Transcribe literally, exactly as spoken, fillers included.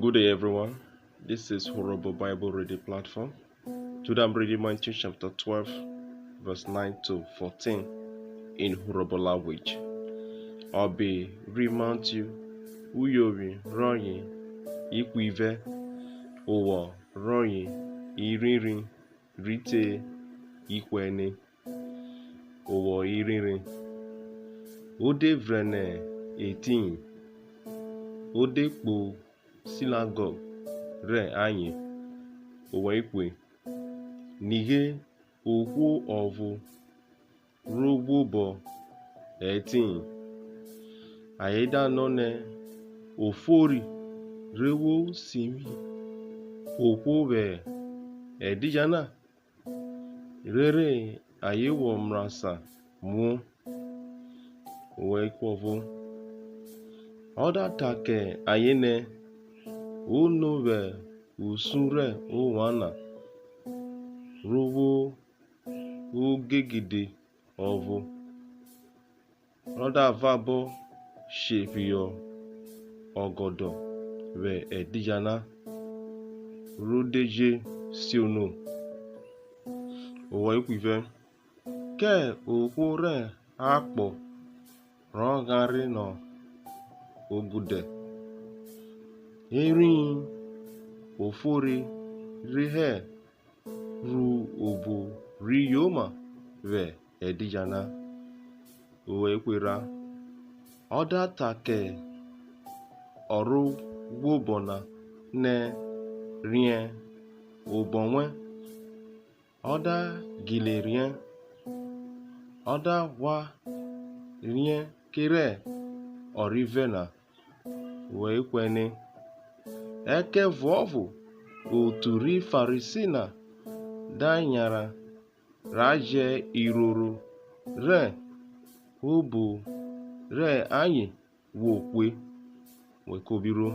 Good day, everyone. This is Urhobo Bible Reading Platform. Today I'm reading Matthew chapter twelve, verse nine to fourteen in Urhobo language. Ọbe ri Matthew, uyovwi rọye ihwivẹ, owọ rọye irhirin rhi te ihwẹne. Owọ irhirin. O de vrẹn nẹ etiyin, o de kpo sinagọg rẹ ayen. Owọ ihwe. Nighe, ohwo ọvo ro ghwobọ etiyin, ayen da nọ nẹ, Ofori re wo sivwi ohwo vwẹ ẹdidjana, rere ayen vwọ mrasan muo. Owọ ihwe ọvo. Ọ da ta kẹ ayen nẹ, Ono vwẹ usun rẹ ovwan na ro vwo ogegede ọvo, rọ da vabọ shephiyọ ọgọdọ vwẹ ẹdidjana, ro de je siono? Owọ ihwivẹ. Kẹ ohwo rẹ akpọ rọ ghanre nọ ogudẹ, eriyin ofori rehẹ ru obo ri yoma vwẹ ẹdidjana. Owọ ihwe erha. Ọ da ta kẹ ọ ro ghwobọ na nẹ, Riẹn obọ wẹn. Ọ da gile riẹn, ọ da ghwa riẹn kerẹ ọrivẹ na. Owọ ihwe ẹne. Ẹkẹvuọvo otu ri Farisi na da yanran, ra jẹ iroro rẹ obo rẹ ayen vwo hwe. Wẹ ko bi ro.